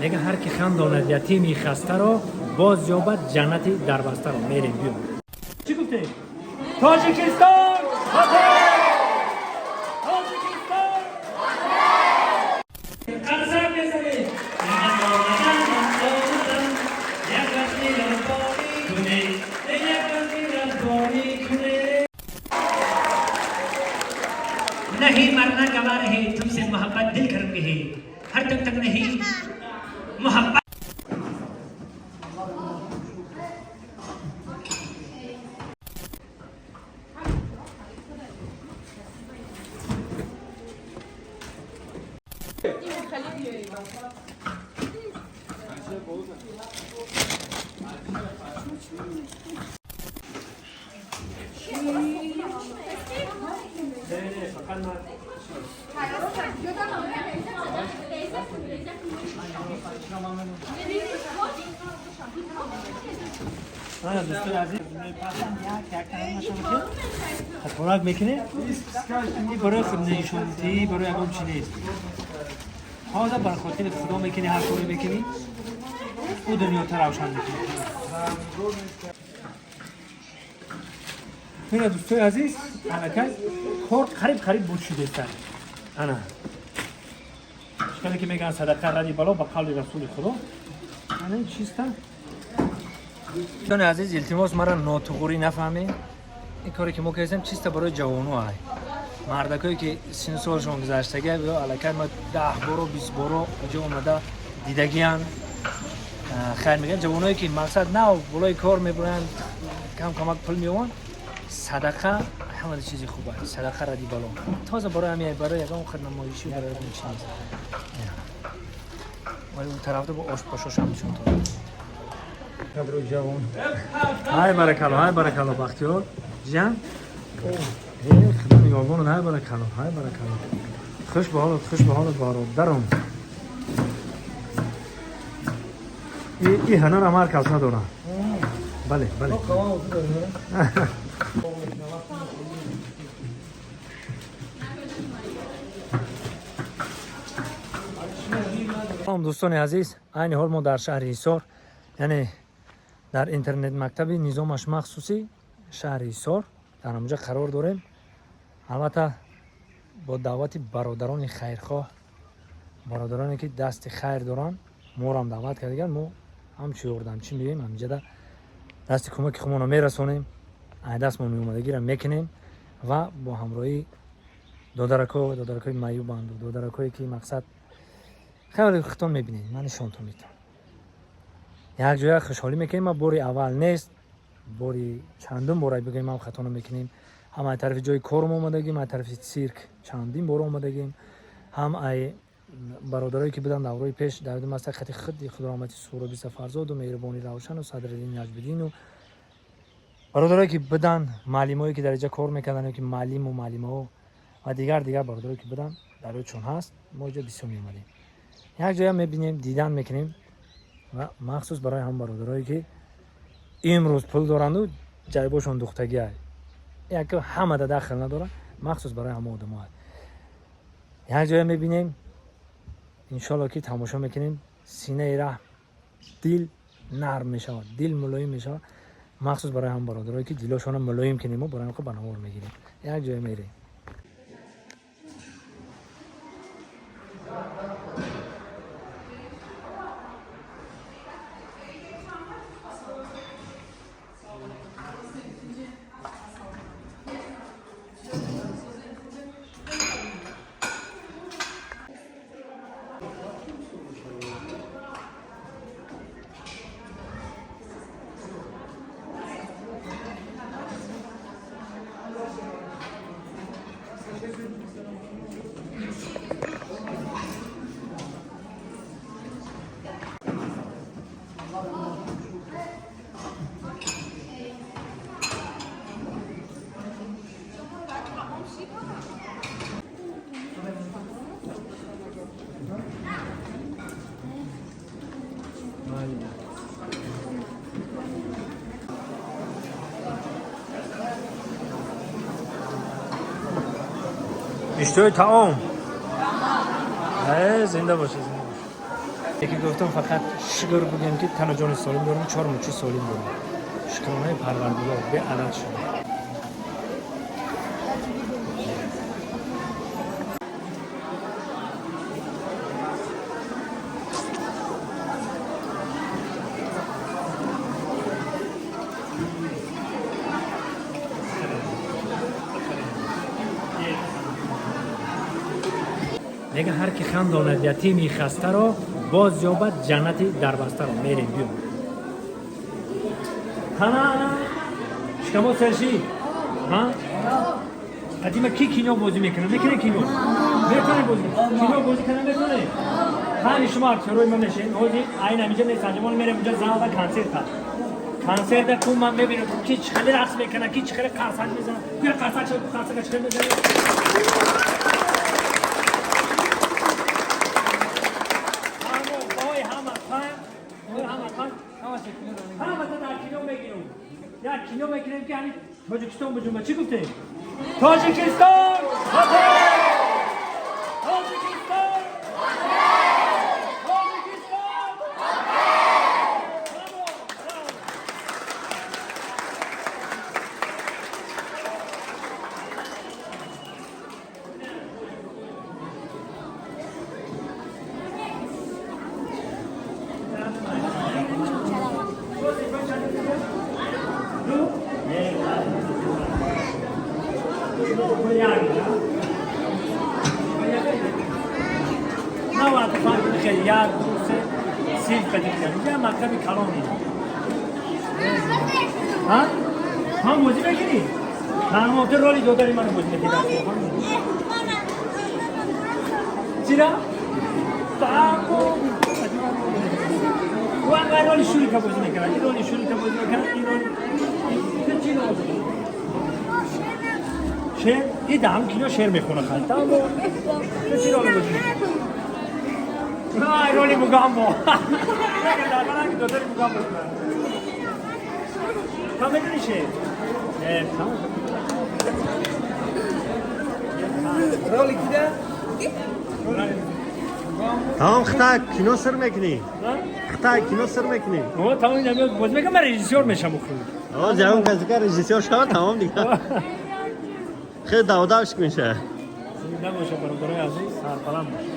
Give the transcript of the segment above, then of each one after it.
Мега ҳар ки хандонад ятими хастаро, боз ёбад ҷаннати дарбастаро. Мерем, биё. Чӣ гуфтем? Тоҷикистон ватан! Тоҷикистон қарсак мезанем. Як вақти раббонӣ кунед, як вақти раббонӣ кунед. नहीं मरना गवा रहे, तुमसे मोहब्बत दिल कर है, हर दम तक नहीं मोहब्बत। Ана, дӯстои азиз, мепасанд, як як ҳамашон ки хатхӯрак мекунем. Ин барои худнишондиҳӣ, барои ягон чи нест. Ҳозир бар хотири Худо мекунӣ, ҳар коре мекунӣ, ӯ дунёта равшан мекунӣ. Мина, дӯстои азиз, аллакай кор қариб қариб буд шудеста. Ана чикале ки мегӯянд, садақа ради бало, ба қавли Расули Худо. Ана ин чиста. Дӯстони азиз, илтимос, мара нотуғурӣ нафаҳмед. Ин коре ки мо кардем, чиста барои ҷавоно ай, мардакое ки сину солшон гузаштага ё аллакай ма 10 боро, 20 боро иҷо омада дидагиян. Хайр, мегӯянд, ҷавоное ки мақсад нав болои кор мебуранд, кам камак пул меёванд, садақа ҳама чизи хуб аст. Садақа ради бало, тоза барои ҳамин, барои ягон худнамоишӣ, барои ягон чи нест. Вале он тарафда бо ошпошошам нишон дод. Ҳай баракалло, ҳай баракалло, Бахтиёр ҷан. Худо нигаҳбонат. Ҳай баракалло, ҳай баракалло, хуш ба ҳолат, хуш ба ҳолат, бародарам. И ҳунарам ҳар кас надорад. Бале. Салом, дӯстони азиз. Айни ҳол мо дар шаҳри Ҳисор, яъне дар интернет мактаби низомаш махсуси шаҳри Ҳисор, дар ҳамонҷа қарор дорем. Албатта, бо даъвати бародарони хайрхоҳ, бародароне ки дасти хайр доранд, морам даъват кардаган. Мо ҳамчу ёрдамчӣ меоем ҳаминҷада, дасти кӯмаки худмонро мерасонем, ай дастмон меомадагиро мекунем ва бо ҳамроҳии додарако, додаракои маъюбанду додаракое ки мақсад хеле худтон мебинед, ман нишонтон метавам, як ҷоя хушҳолӣ мекунем. Ма бори аввал нест, бори чандум бора бигӯем, ҳам хато намекунем. Ҳам ай тарафи ҷои корм омадагим, ай тарафи цирк чандин бор омадагим, ҳам ай бародарое ки буданд даврои пеш дар маста хати худи Худораҳмати Суроби Сафарзоду Меҳрубони Равшану Садриддин Наҷмиддину бародарое ки буданд, муаллимое ки дар инҷа кор мекарданд, ки муаллиму муаллимаҳо ва дигар дигар бародарое ки буданд, дар ёдшон ҳаст, мо инҷа бисёр меомадем, як ҷоя мебинем, дидан мекунем. Ва махсус барои ҳам бародарое ки имрӯз пул доранду ҷайбошон духтагиай, як ҳамада дахл надорад, махсус барои ҳама одамо як ҷоя мебинем. Иншолло ки тамошо мекунем, синаи раҳм, дил нарм мешавад, дил мулоим мешавад. Махсус барои ҳам бародарое ки дилошонро мулоим кунем, мо барои ба навор мегирем, як ҷоя мерем. Иштиҳои таом. Зинда бошед, зинда бошед. Яке гуфтам фақат шукр бигӯем ки тану ҷони солим дорем, чор мучи солим дорем. Шукронаи Парвардигор беадад шуд. Мега ҳар ки хандонад ятими хастаро, боз ёбад ҷаннати дарбастаро. Мерем, биё. Ҳана, ана, шикамо серши? Ҳа? Қадима ки кино бозӣ мекунад? Мекунед кино? Метавонед бозӣ? Кино бозӣ кардан метавонед? Ҳами шумо актёрои ма мешавед. Ҳозир айн ҳаминҷа месанҷем, мерем унҷа зала консерт ҳаст. Консерта ку ман мебинам ки чӣ хеле рақс мекунад, ки чӣ хеле қарсак мезанад. Куя қарсак шуд, қарсака чӣ хеле мезанад. Як кино мекунем ки ҳамин Тоҷикистон буҷунба. Чӣ гуфтем? Тоҷикистон! Тоҷикистон! Тоҷикистон! Як, ду, се, синф қадим кардем. Я мактаби калони. Ҳа? Ҳам бозӣ мекунӣ? Ҳам ту роли додари маро бозӣ мекунӣ. Чира? Ва роли Шурика бозӣ мекунад. Ин роли Шурика бозӣ мекунад. Ин роли ту чӣ рол? Шер? И даҳам кино шер мехонад. Ту чӣ рол бозӣ мекунӣ? Ай, роли Мугамбо. Додари Мугамбо. Та медонӣ шер? Роли кида? Тамом хитай кино сир мекунӣ? Хитай кино сир мекунӣ? О, тамом ин боз мекунам, ман режиссёр мешам охир. О, ҷавон касе режиссёр шава, тамом дигар. Хеле давдавшик мешавад. Зинда боша бародарои азиз, сарбаланд боша.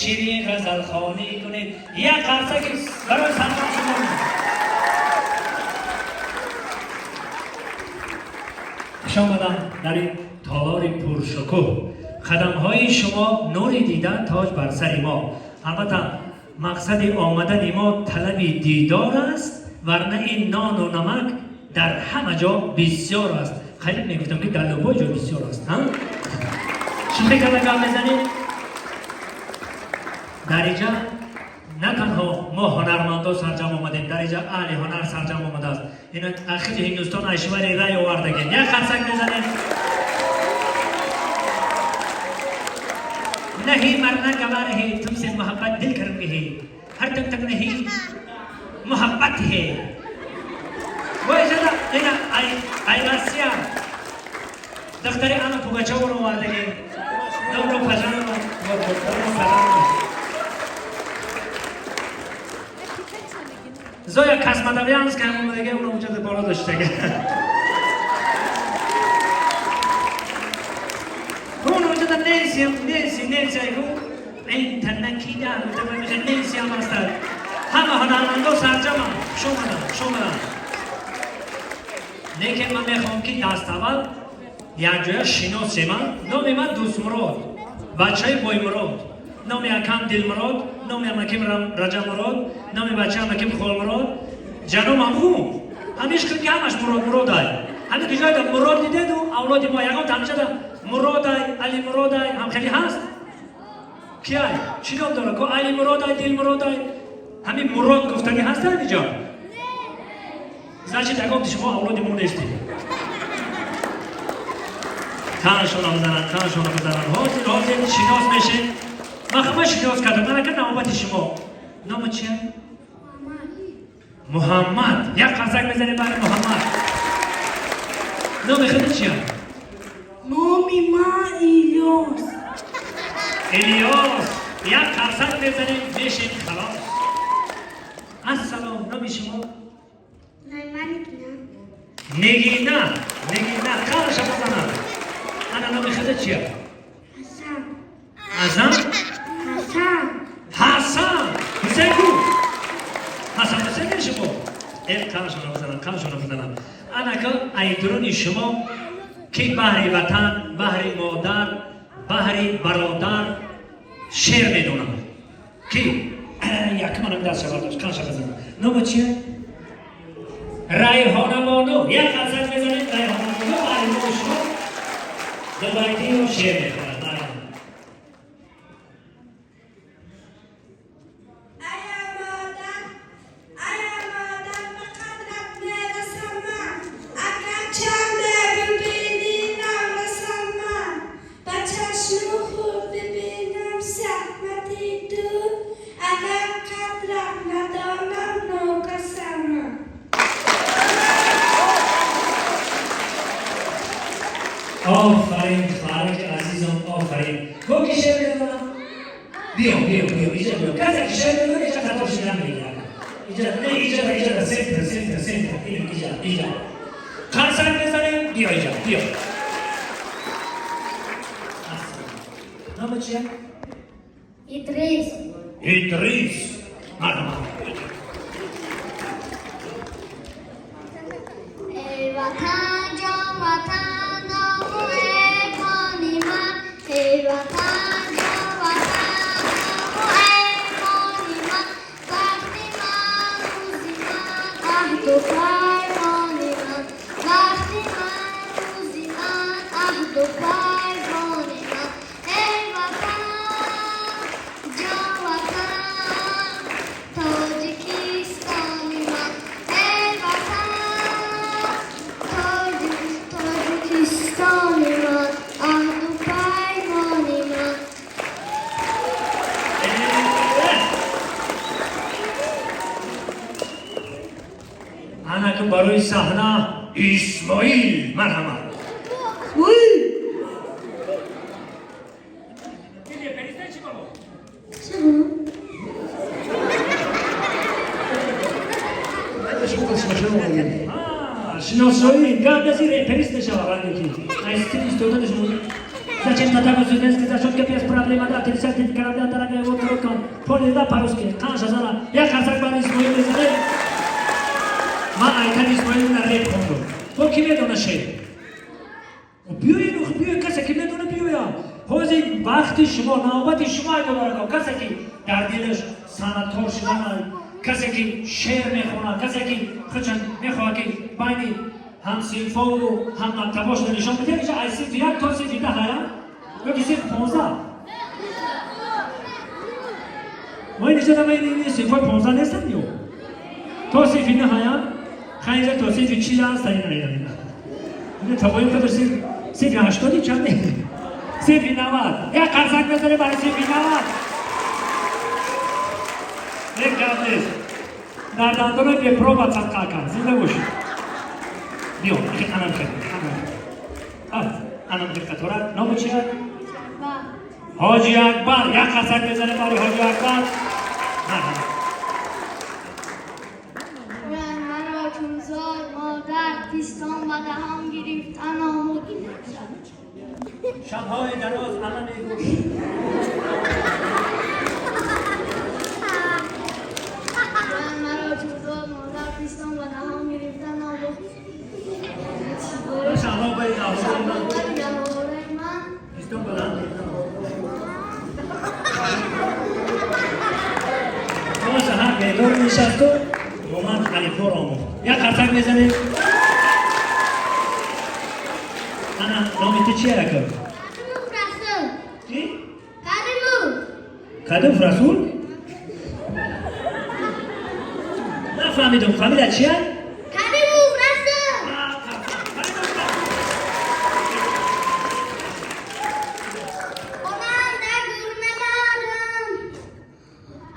شیرین غزل خوانی کنید. یک قرصه که برای سلمان شما. خوش آمدم در این تالار پرشکوه. قدم‌های شما نور دیدن تاج بر سر ما. البته مقصد آمدن ما طلب دیدار است، ورنه این نان و نمک در همه جا بسیار است. خیلی میگفتم که در لبای جا بسیار است. شوخی کرده گپ میزنید؟ در اینجا نه تنها ما هنرمندا سرجم آمدیم، در اینجا اهل هنر سرجم آمده است. این اخیر هندوستان ایشوری رای آوردگیم. یک خرسک میزنیم. नहीं मरना गवा रहे तुमसे मोहब्बत दिल करूंगी है, हर दम तक नहीं मोहब्बत है। वो ऐसा ина ай Россия духтари Анна Пугачеваро овардагем. Добро пожаловать. Добро пожаловать. Зоя Космодемьянская омадаге, уно унҷа боло доштага. Он унҷа Ненси, Ненси, Ненси айгу интернакида, унҷа Ненси ҳам ҳастад. Ҳама ҳунармандо сарҷамам. Хуш омадам, хуш омадам. Лекин ман мехоҳам ки даст аввал якҷоя шиносем. Номи ман Дӯстмурод, бачаи Боймурод. Номи акам Дилмурод, номи амаким Раҷабмурод, номи бачаи амаким Холмурод. Ҷанобам ху ҳамиш ки ҳамаш Мурод Муродай. Ҳамин ки ҷойда Мурод дидеду, авлоди мо ягон тамшада Муродай, Али Муродай ҳам хеле ҳаст? Кияй? Чӣ ном дора? Ко Али Муродай, Дил Муродай? Ҳамин Мурод гуфтанӣ ҳаст ҳамин ҷо? Значит, ягон шумо авлоди мо нестед. Таншона бизананд, таншона бизананд. Ҳозир, ҳозир шинос мешед. Ман хама шинос кардам. Нарака навбати шумо. Нома чия? Муҳаммад. Як қарсак мезанем барои Муҳаммад. Номи худи чия? Номи ман Илёс. Илёс. Як қарсак мезанем, мешем халос. Ассалом, номи шумо? Нигина. Нигина. Қарша бизанад. Ана номи худи чия? Ҳасан. Азам? Ҳасан. Ҳасан. Ҳусейн ку? Ҳасан Ҳусейн шумо? Э, қаршона бизанам, қаршона бизанам. Анака айдуруни шумо ки баҳри ватан, баҳри модар, баҳри бародар шеър медонам. Ки? Якманам даст шавад, қарша бизанам. Нома чия? Райҳона бону. Як қарсак мезанем Райҳона бону баҳри мо шумо дубайтию шеър мехонад. Ая модар, ая модар, ба қадрат мерасам ман. Агар чанде бибинӣ наврасам ман. Ба чашми худ бибинам заҳмати ту. Агар қадрат надонам нокасам ман. Офарин, хоҳараки азизам, офарин. Бо ки шеър медонам? Биё, биё, биё, иҷа биё. Касе ки шеър медонад, иҷа қатор шида мегирад. Иҷа, не, иҷа, иҷа, центр, центр, центр. Иҷа, иҷа. Қарсак мезанем, биё иҷа, биё. Нома чия? Идрис. Идрис. Марҳамат. Эй ватан, ҷон ватан, ному эймони ман. Эй ватан, ҷон ватан, ному эймони ман. Бахти ман, рӯзи ман, аҳду паймони ман. Бахти ман, рӯзи ман, аҳду паймони ман. Эй ватан, ҷон ватан, Тоҷикистони ман. Эй ватан, Тоҷикистони ман, аҳду паймони ман. Анаку барои саҳна Исмоил, марҳамат. Уй! Чаро? Шиносоӣ гап нази реперист мешава ранге ки. Ай стиль истоданаш муз. Зачем татаго студентский зачетка без проблема да 30 корабля дорогая вот рукам. Понял, да, по-русски? Қанша зара. Як қарсак барои Исмоил мезанем. Ман айтан Исмоил на реп хондум. Бо ки медона шеър? Биёед, биёед, касе ки медона биёя. Ҳозир вақти шумо, навбати шумо айдобарако. Касе ки дар дилаш санъаткор шудан, касе ки шеър мехонад, касе ки худшан мехоҳад ки байни ҳамсинфову ҳаммактабошро нишон бидиҳад, иҷа аз синфи 1 то синфи 10 ҳая? Ё ки синфи 15? Мо ин иҷа ин синфҳои 15 нестанд ё? То синфи 9 ҳая? Хай инҷа то синфи 40 ҳаст, ина, ина, ина. Ина табои худаш синфи 80 чанд? Синфи 90. Як қарсак мезанем барои синфи 90. Як гап нест. Дар дандонои бепроба садқа кард. Зинда бошед. Биё, анам хел, анам. Анам хел қатора. Номи чия? Ҳоҷи Акбар. Як қарсак мезанем барои Ҳоҷи Акбар. Марҳамат. Маро чун зод модар пистон ба даҳон гирифтан омуд. Шабҳои дароз ама мегӯшт. Маро чун зод модар пистон ба даҳон гирифтан омуд. Шабҳо ба Шабҳои гаҳвораи ман пистон ба даҳон гирифтан омуд. Мо саҳар бедор нишасту бо ман алифборо омӯхт. Як қарсак мезанем. чия, ака? Каримов Расул. Чи? Каримов. Кадимов Расул? Нафаҳмидум, фамилия чия? Каримов Расул. Onam da gül mebarım.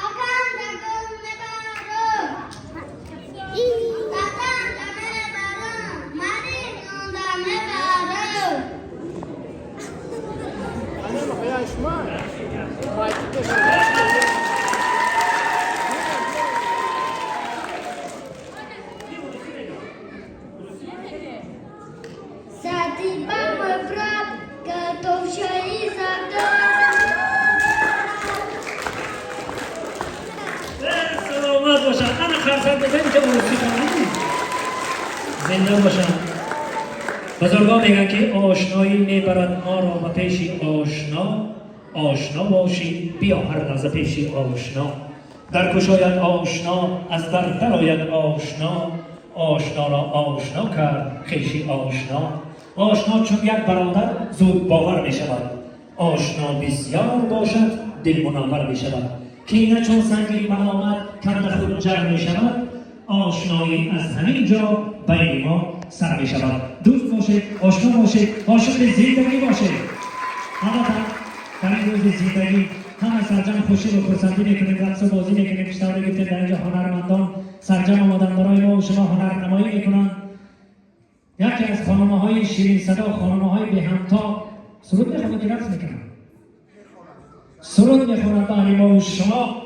Akam da gül mebarım. Tatam da mebarım. Marim da mebarım. За тебя, мой брат, готов и за. Саломат бошанд. Ана қарсак бизанед, ки урусӣ хондӣ. Зинда бошанд. Бузургон мегӯянд, ки ошноӣ мебарад моро ба пеши ошно. Ошно бошӣ, биё ҳар лаҳза пеши ошно. Дар кушояд ошно, аз дар дарояд ошно. Ошноро ошно кард хеши ошно. Ошно чун як бародар зуд бовар мешавад. Ошно бисёр бошад, дил мунаввар мешавад. Кина чун санги маломат карда худ ҷар мешавад. Ошноӣ аз ҳамин ҷо байни мо сар мешавад. Дӯст бошед, ошно бошед, ошиқи зиндагӣ бошед. Албатта, дар ин рӯзи зиндагӣ ҳама сарҷам хушиву хурсандӣ мекунем, рақсу бозӣ мекунем. Чӣ гуфтем, дар инҷо ҳунармандон сарҷам омадан, барои мо шумо ҳунарнамоӣ мекунанд. Яке аз хонумаҳои ширинсадо, хонумаҳои беҳамто суруд мехонад ки рақс мекунанд, суруд мехонад баҳри мову шумо.